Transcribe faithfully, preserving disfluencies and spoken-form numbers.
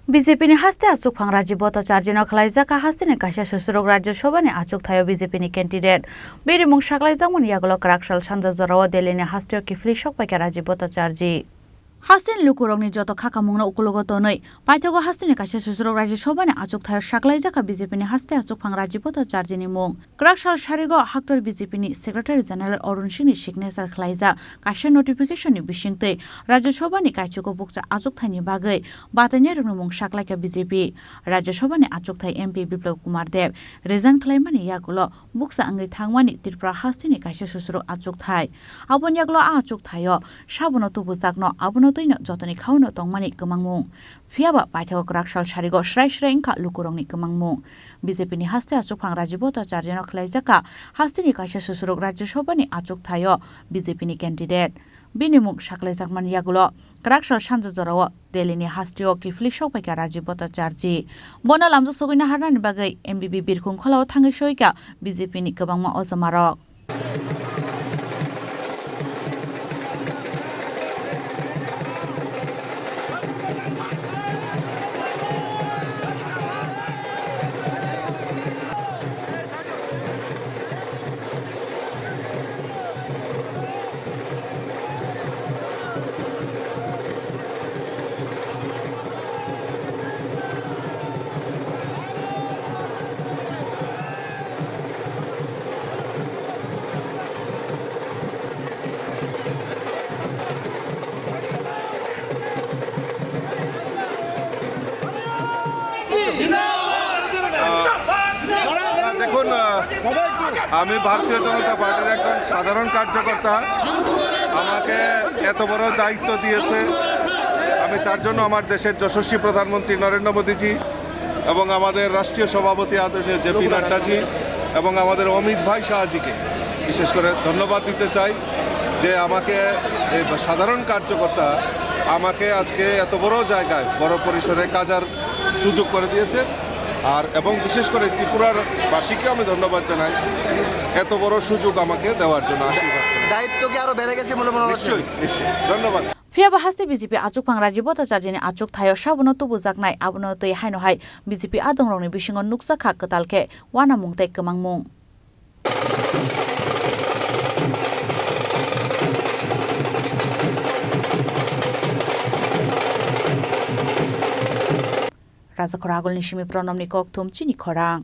B J P ni haste achukphang Rajiv Bhattacharjee no khwlaijak kha hasteni kaisa susurok Rajya Sabha ni achukthaio B J P ni candidate. Bini mung saklaijakmani yagulo kwrak sal sanja jorao Delhi ni hasteo kiphilwi sokpaikha Rajiv Bhattacharjee. Hasteni lukurokni joto khakamungno ukulogo tonwi paithago hasteni kaisa susurok Rajya Sabha ni achukthaio saklaijak kha B J P ni haste achukphang Rajiv Bhattacharjee ni mung. Kwrak sal sarigo haktor B J P ni Secretary General Arun Singh ni signature khwlaijak kaisa notification ni bisingtwi Rajya Sabha ni kaichugo bukcha achukthaini bagwi batainairokni mung saklaikha B J P. Rajya Sabha ni achukthai M P Biplab Kumar Deb resign khwlaimani yagulo bukcha wngwi thangmani Tripura hasteni kaisa susurok achukthai. Aboni yagulo a achukthaio sabono tubujakno abono twino jotoni khauno tongmani kwmangmung. Phiyaba paithago kwrak sal sarigo srai srai wngkha lukurokni kwmangmung. B J P ni haste achukphang Rajiv Bhattacharjee no khwlaijak kha hasteni kaisa susurok Rajya Sabha ni achukthaio B J P ni candidate. Bini mung saklaijakmani yagulo kwrak sal sanja jorao Delhi ni hasteo kiphilwi sokpaikha Rajiv Bhattacharjee. Bono lamjak sogwi naharnani bagwi M B B Birkhung kholao thangwi soikha B J P ni kwbangma ojomarok. আহ, দেখুন, আহ, আমি ভারতীয় জনতা পার্টির একজন সাধারণ কার্যকর্তা। আমাকে এত বড় দায়িত্ব দিয়েছে, আমি তার জন্য আমার দেশের যশস্বী প্রধানমন্ত্রী নরেন্দ্র মোদীজি এবং আমাদের রাষ্ট্রীয় সভাপতি আদরণীয় জে পি নাড্ডাজি এবং আমাদের অমিত ভাই শাহজিকে বিশেষ করে ধন্যবাদ দিতে চাই যে আমাকে, এই সাধারণ কার্যকর্তা, আমাকে আজকে এত বড় জায়গায়, বড় পরিসরে কাজার সুযোগ করে দিয়েছে। আর এবং বিশেষ করে ত্রিপুরার বাসীকে আমি ধন্যবাদ জানাই এত বড় সুযোগ আমাকে দেওয়ার জন্য, আশীর্বাদ করার। দায়িত্ব কি আরো বেড়ে গেছে বলে মনে হচ্ছে? নিশ্চয়ই, নিশ্চয়ই। ধন্যবাদ। Phiyaba haste B J P achukphang Rajiv Bhattacharjee ni achukthaio sabono tubujaknai, abono twi haino hai B J P adongrokni bisingo nukjakha kwtal khe uanamung tei kwmangmung. Rajakhor Agulni simi Pronomni kokthum chini khorang.